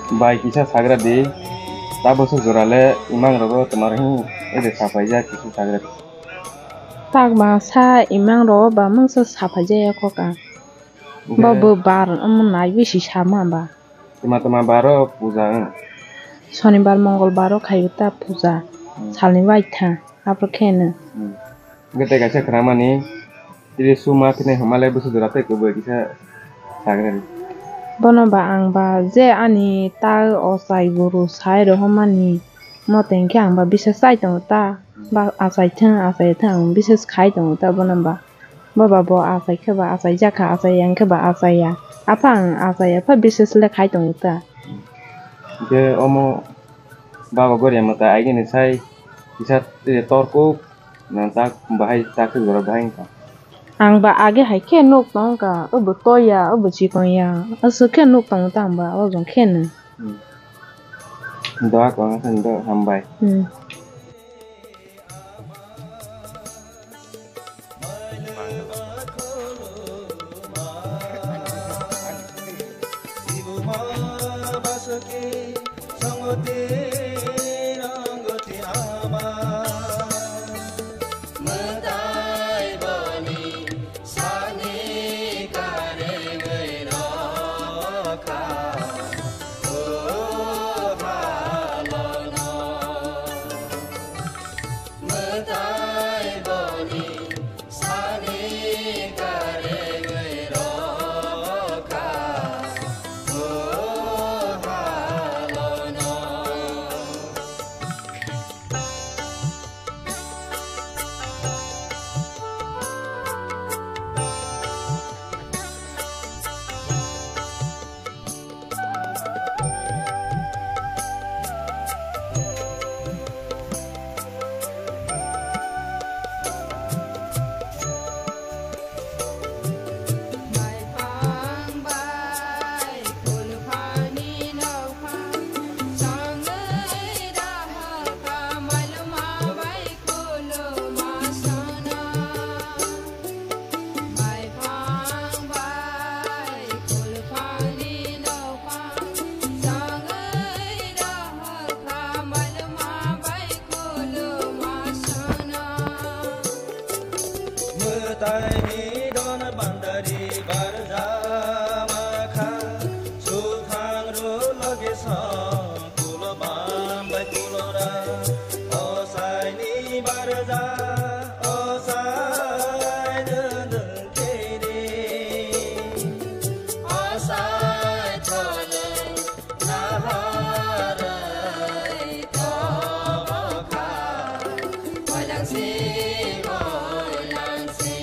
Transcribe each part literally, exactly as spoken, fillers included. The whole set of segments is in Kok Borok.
Bai kisa sagra di, ta bwswk jora le imang rogo twmar hwn ede sapaijak kisa sagra di. Tak ma sa imang rogo ba mungsa sapaijak ya kok ang. Bo Hwnkhe bo bar omo nai bisi sama ba. Twma twma baro puja wng. Sonibar mongol baro khaio ta puja. Hmm. Salni baitha. Aphuru khe hwno. Hmm. Hwnkhe tei kaisa khwnamani, tini suma tini hwnmale bwswk jora tei kwbwi kisa sagra di. Bono ba ang ba je ani ta ochai guru sai rohormani mote hwnkhe ang ba bisas chai tongo ta. Ba achai thung, achai thung, ang bisas khai tongo ta bono ba. Bo ba bo achai khe ba achai jak kha, achai ya hwnkhe ba achai ya. Apha ang achai ya, apha bisas le khai tongo ta. Hwnkhe omo baba goria mwtai agini sai kisa twi torkuk. Nang tak bahai tak khe jora bahai wngkha. Ang ba age hai khe nuk tong kha, obo toya, obo chikon ya, aswk khe nuk tongo ta ang ba, o jong khe no. Hmm. Doa ko ang khan do hambai. Hmm. Mwtaini don bandari barja makha, sukhang ru loge song. Kulo bam bai kulo ra, osaini barja, osai dwng dwng khe de. Osai thole naharwi tobokha, moilangsi, moilangsi.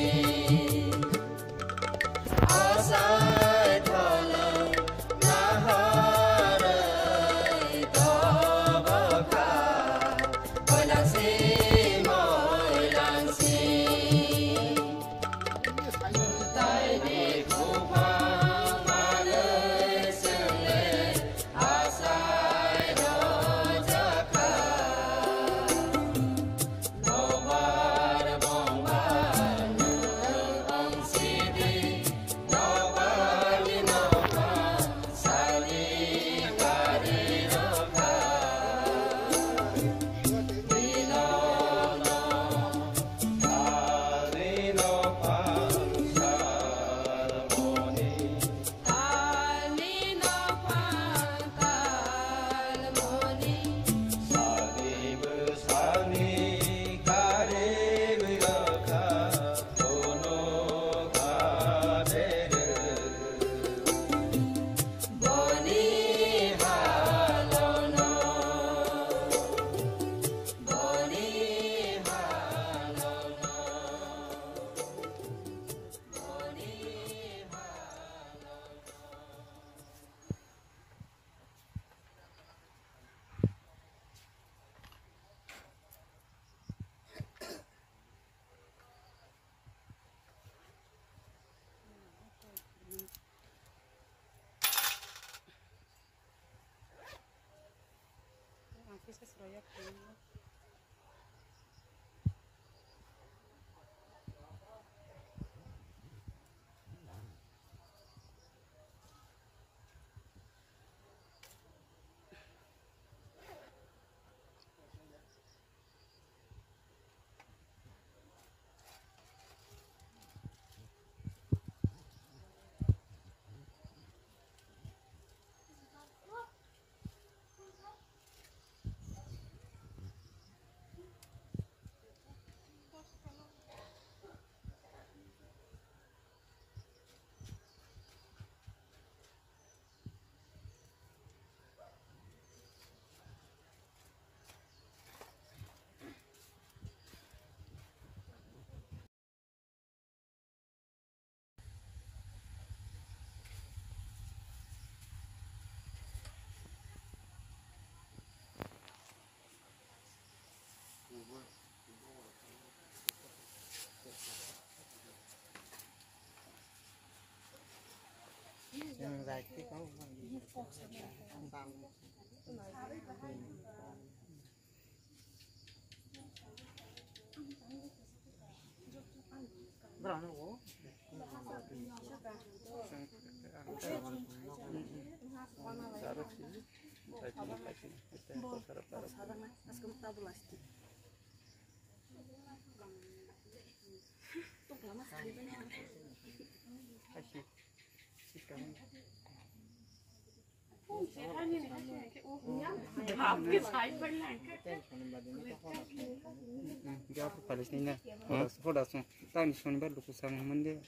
Gap palis ni na. Hodas, hodas. Tang sonibar luku sang mande.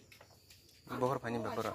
Bohor phani bapara.